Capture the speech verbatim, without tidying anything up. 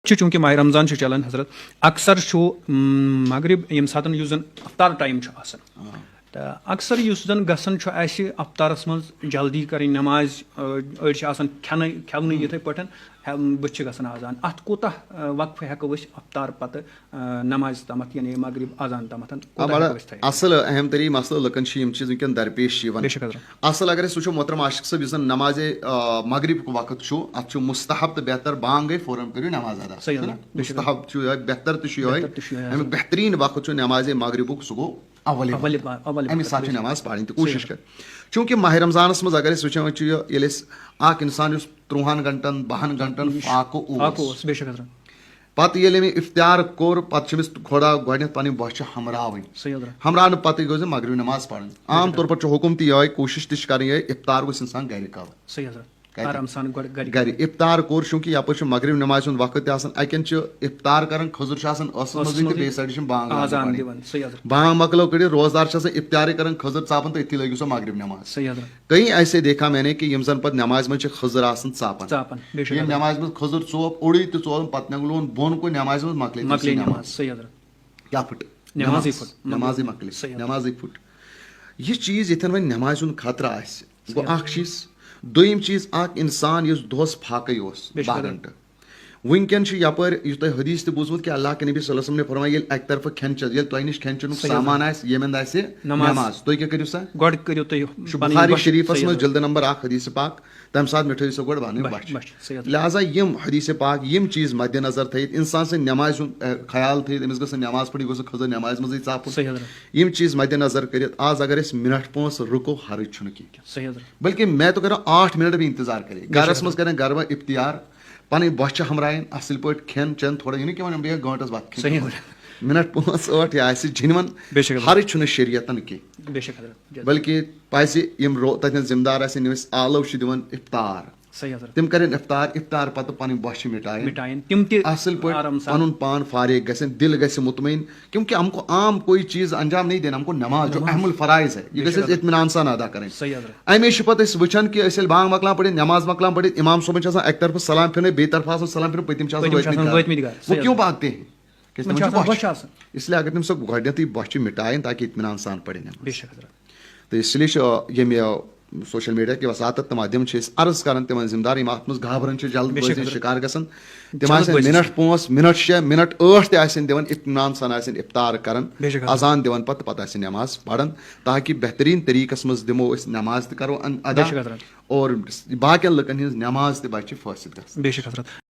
چھُ، چوٗنٛکہِ ماہِ رمضان چھُ چلان، حضرت، اکثر چھُ، م، مغرب ییٚمہِ ساتہٕ یُس زن افطار ٹایم چھُ آسان، تہٕ اکثر یُس زن گژھان چھُ اَسہِ افطارس منٛز جلدی کرٕنۍ نماز، آ، أڑۍ چھِ آسان کھٮ۪نہٕ، کھٮ۪ونٕے یِتھے پٲٹھۍ، ہٮ۪-، بٕتھِ چھِ گژھان اذان۔ اتھ کوٗتاہ، آ، وقفہٕ ہٮ۪کو أسۍ افطار پتہٕ، آ، نمازِ تامتھ، یعنی مغرب اذان تامتھ، آ، کوٗتاہ مگر ہٮ۪کو أسۍ تھٲیِتھ؟ اصل اہم ترین مسلہٕ لُکن چھِ یِم چیٖز وٕنکیٚن درپیش چھِ یِوان۔ بے شک حضرت۔ اصل اگر أسۍ وٕچھو محترم عاشق صٲب، یُس زن نماز، آ، مغرب وقت چھُ، اتھ چھُ مستحب تہٕ بہتر، بانگ گٔے فوراً کٔرِو نماز ادا۔ صحیح چھُنہ؟ حضرت۔ بے شک حضرت۔ مستحب چھُ یِہوٚے، بہتر تہِ چھُ یِہوٚے۔ بہتر تہِ چھُ یِہوٚے امیُک حضرت۔ بہتریٖن وقت چھُ نماز مغربُک، سُہ گوٚو اولِ اولِ وقت۔ با-، اولِ امی وقت، ساتہٕ بے چھِ شک۔ نماز پرٕنۍ تہٕ صحیح کوٗشش حضرت۔ کر۔ چوٗنٛکہِ ماہِ رمضانس منٛز اگر أسۍ وٕچھان چھِ، یہِ، ییٚلہِ أسۍ اکھ انسان یُس ترٛوہن گھنٹن، بہن گھنٹن نِش فاقہٕ اوس، فاقہٕ اوس، بے شک حضرت۔ پتہٕ ییٚلہِ أمۍ افطار کوٚر، پتہٕ چھِ أمِس تھوڑا گۄڈٕنٮ۪تھ پنٕنۍ بۄچھِ ہمراوٕنۍ۔ صحیح حضرت۔ ہمراونہٕ پتٕے گوٚژھ مغربی نماز پرٕنۍ۔ عام طور پر چھُ حکم تہِ یِہوٚے، کوٗشش تہِ چھِ کرٕنۍ یِہوٚے، افطار گوٚژھ انسان گرِ کرُن۔ صحیح حضرت۔ کتہِ؟ آرام سان گۄڈٕ گرِ۔ گرِ افطار کوٚر، چوٗنٛکہِ یپٲرۍ چھُ مغرب نمازِ ہُنٛد وقت تہِ آسان، اتٮ۪ن چھِ افطار کران، خٔزٕر چھِ آسان ٲسس ٲسس منٛزٕے تہٕ منٛزٕے۔ بیٚیہِ سایڈٕ چھِ بانگ آسان اذان پرٕنۍ۔ دِوان، صحیح حضرت۔ بانگ مۄکلٲو کٔڑِتھ، روزدار چھِ آسان، افطارٕے کران، خٔزٕر ژاپان تہٕ أتھی لٲگِو سا مغرب نماز۔ صحیح حضرت۔ کئی ایسے دیکھا میں نے کہ یِم زن پتہٕ نمازِ منٛز چھِ خٔزٕر آسان ژاپان۔ ژاپان، بے شک ییٚمۍ حضرت۔ نمازِ منٛز خٔزٕر ژوپ اوٚڑُے تہٕ ژوپ پتہٕ نٮ۪نٛگلون بۄن کُن، نمازِ منٛز مۄکلے تٔمۍ مۄکلے سٕنٛز نماز، نماز۔ صحیح حضرت۔ کیٛاہ پھٕٹ؟ نمازٕے نماز۔ پھٕٹ، نمازٕے نمازٕے۔ مۄکلے، صحیح حضرت۔ نمازٕے پھٕٹ۔ یہِ چیٖز ییٚتٮ۪ن وۄنۍ نمازِ ہُنٛد خطرٕ آسہِ، گوٚو صحیح۔ اکھ چیٖز۔ دوٚیِم چیٖز، اکھ انسان یُس دۄہس فاقے اوس، بے شک باہ حضرت۔ گھنٹہٕ، وٕنکیٚن چھُ یپٲرۍ، یُس تۄہہِ حدیث تہِ بوٗزمُت کہِ اللہ کے نبی صلی اللہ علیہ وسلم نے فرمایا، ییٚلہِ اکہِ طرفہٕ کھٮ۪ن چٮ۪ن، ییٚلہِ تۄہہِ نِش کھٮ۪ن چٮ۪نُک صحیح حضرت۔ سامان آسہِ، ییٚمہِ اندٕ آسہِ نماز۔ نماز، تُہۍ کیٛاہ کٔرِو سا؟ گۄڈٕ کٔرِو تُہۍ یہِ چھُ پنٕنۍ بخاری بۄچھِ، شریٖفس صحیح منٛز حضرت۔ جلدٕ نمبر اکھ، حدیث پاک، تمہِ ساتہٕ مِٹھٲیِو سا گۄڈٕ پنٕنۍ بۄچھِ، بۄچھِ۔ بۄچھِ، صحیح حضرت۔ لہذا یِم حدیث پاک، یِم چیٖز مدِ نظر تھٲیِتھ، انسان سٕنٛدِ نمازِ ہُنٛد، اے، خیال تھٲیِتھ، أمِس گٔژھ نہٕ نماز پرٕنۍ، یہِ گوٚژھ نہٕ خٔزٕر نمازِ منٛزٕے ژاپُن۔ صحیح حضرت۔ یِم چیٖز مدِ نظر کٔرِتھ، آز اگر أسۍ منٹ پانٛژھ رُکو، حرج چھُنہٕ کینٛہہ۔ صحیح حضرت۔ بلکہ میں تو کہہ رہا ہوں، آٹھ منٹ بھی انتظار کرے۔ بے شک گرس منٛز حضرت۔ کرن گرٕ وٲلۍ افطار، پنٕنۍ بۄچھِ چھِ ہمراین، اصل پٲٹھۍ کھٮ۪ن چٮ۪ن، تھوڑا یہِ نہٕ کہِ وۄنۍ بیٚیہِ گٲنٹس وقت کھٮ۪ن۔ صحیح حضرت۔ منٹ پانٛژھ ٲٹھ یہِ آسہِ جِنوَن، بے شک حضرت۔ حرج چھُنہٕ شریعتن کینٛہہ۔ بے شک حضرت۔ بلکہ پزِ یِم رو-، تتٮ۪ن ذمہٕ دار آسن، یِم أسۍ آلو چھِ دِوان افطار، صحیح حضرت۔ تِم کرن افطار، افطار پتہٕ پنٕنۍ بۄچھِ مٹاین۔ مٹاین۔ تِم تہِ اصل پٲٹھۍ آرام سان۔ پنُن پان فارغ گژھن، دل گژھِ مطمئن، کیونکہ ہم کو عام کوئی چیز انجام نہیں دینا، ہم کو نماز جو نماز۔ اہم الفرائض ہے، یہ بے شک گژھِ أسۍ حضرت۔ اطمینان سان ادا کرٕنۍ۔ صحیح حضرت۔ امی چھِ پتہٕ أسۍ وٕچھان کہ أسۍ ییٚلہِ بانگ مۄکلاوان پٔرِتھ، نماز مۄکلاوان پٔرِتھ، امام صٲبن چھِ آسان اکہِ طرفہٕ سلام پھِرنٲوِتھ، بیٚیہِ طرفہٕ آسان سلام پھِرنٲوِتھ، پٔتِم چھِ آسان پٔتِم چھِ آسان وٲتمٕتۍ۔ وٲتمٕتۍ گرٕ۔ وہ صحیح کیوں حضرت۔ بھاگتے ہیں؟ کیٛازِ تِمن تِمن چھِ چھِ آسان بۄچھِ۔ بۄچھِ آسان۔ اس لیے اگر تِم سۄ گۄڈٕنیتھٕے بۄچھِ مٹاین تاکہ اطمینان سان پرن نماز۔ بے شک حضرت۔ تہٕ اس لیے چھُ، آ، ییٚمہِ، آ، سوشل میڈیا کہِ وساطت تہٕ مادھیم چھِ أسۍ عرض کران تِمن ذمہٕ دار، یِم اتھ منٛز گھابرن چھِ، جلد بے شک بٲزی حضرت۔ شکار گژھان۔ تِم جلد آسن بٲزی منٹ چھِ۔ پانٛژھ، منٹ شےٚ، منٹ ٲٹھ تہِ آسن دِوان، اطمینان سان آسن افطار کران، بے شک حضرت۔ اذان دِوان پتہٕ، پتہٕ آسن نماز پران، تاکہ بہترین طریقس منٛز دِمو أسۍ نماز تہِ کرو ان-، ادا، بے شک حضرت۔ اور باقین لُکن ہٕنٛز نماز تہِ بچہِ فاسد گژھنہٕ۔ بے شک حضرت۔